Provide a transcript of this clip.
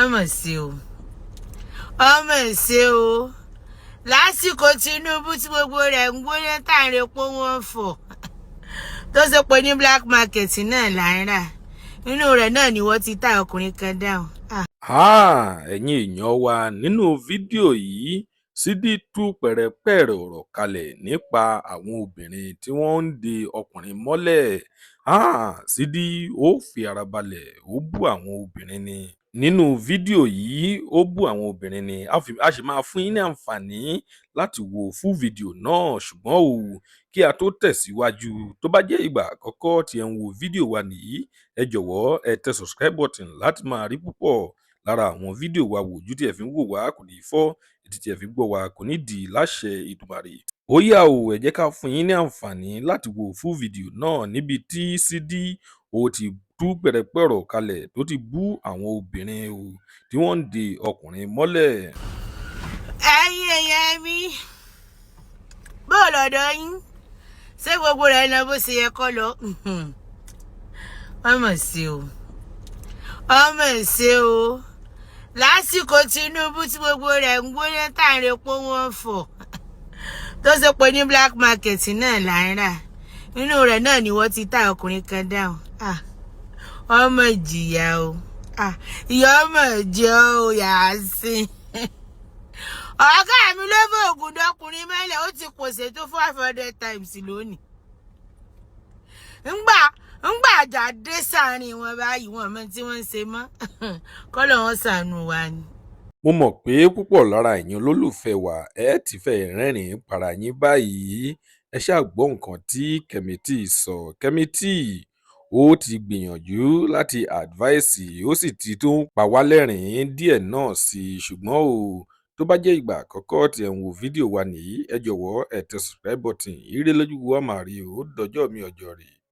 Ọmọ sí o, ọmọ ṣe o. Lásìkò Tinubu tí gbogbo rẹ̀ ń gbóná, tá à ń repo wọn fọ̀, tó ṣe pé ní black market náà là ń rà, inú rẹ̀ náà ni wọ́n ti ta ọkùnrin kan dáhùn. Háà, ẹ̀yin èèyàn wa, nínú fídíò yìí, Ṣídì tú pẹ̀rẹ̀pẹ̀rẹ̀ ọ̀rọ̀ kalẹ̀ nípa àwọn obìnrin tí wọ́n ń de ọkùnrin mọ́lẹ̀. Háà, Ṣídì ó fi ara balẹ̀, ó bú àwọn obìnrin ni nínú fídíò yìí, ó bú àwọn obìnrin ni. A sì máa fún yín ní àǹfààní láti wo full video náà. Ṣùgbọ́n o, kí a tó tẹ̀síwájú, tó bá jẹ́ ìgbà àkọ́kọ́ tí ẹ ń wo fídíò wa nìyí, ẹ jọ̀wọ́, ẹ tẹ subscribe button láti máa rí púpọ̀ lára àwọn fídíò wa wò. Ojú tí ẹ fi ń wò wá kò ní fọ́, etí tí ẹ fi ń gbọ́ wa kò ní di láṣẹ Èdùmàrè. Ó yá o, ẹ jẹ́ ká fún yín ní àǹfààní láti wo full video náà níbi tí Ṣídì ó ti tú pẹ̀rẹ̀pẹ̀rẹ̀ ọ̀rọ̀ kalẹ̀, tó ti bú àwọn obìnrin o tí wọ́n ń de ọkùnrin mọ́lẹ̀. Ẹ̀yin èèyàn mi, bó lọ́dọ̀ yín, ṣé gbogbo rẹ̀ lọ bó ṣe yẹ kó lọ? Ọmọ sí o, ọmọ ṣe o. Lásìkò Tinubu tí gbogbo rẹ̀ ń gbóná, tá à ń repo wọn fọ̀, tó ṣe pé ní black market náà là ń rà, inú rẹ̀ náà ni wọ́n ti ta ọkùnrin kan dáhùn. Ọmọ ìjìyà o, ìyá ọmọ jẹ́ o. Yàásín ọ̀gá mi ló fòògùn dọkùnrin mẹ́lẹ̀, ó ti pòṣè tó 500 times lónìí. Ńgbà ńgbà àjà dé sáàrin wọn báyìí, wọn mọ tí wọ́n ń ṣe mọ́. Kọ́lọ̀ wọn ṣàánú wa ni. Mo mọ̀ pé púpọ̀ lára ẹ̀yin olólùfẹ́ wa, ẹ ti fẹ́ẹ́ rẹ́rìn-ín para yín báyìí. Ẹ ṣáà gbọ́ nǹkan tí Kemity sọ. Kemity ó ti gbìyànjú láti advice, ó sì ti tún pa wá lẹ́rìn-ín díẹ̀ náà sí i. Ṣùgbọ́n o, tó bá jẹ́ ìgbà àkọ́kọ́ tí ẹ̀ ń wo fídíò wa nìyí, ẹ jọ̀wọ́, ẹ tẹ subscribe button. Ire lójú wa máa rí o. Ó dọjọ́ mi, ọjọ́ rè.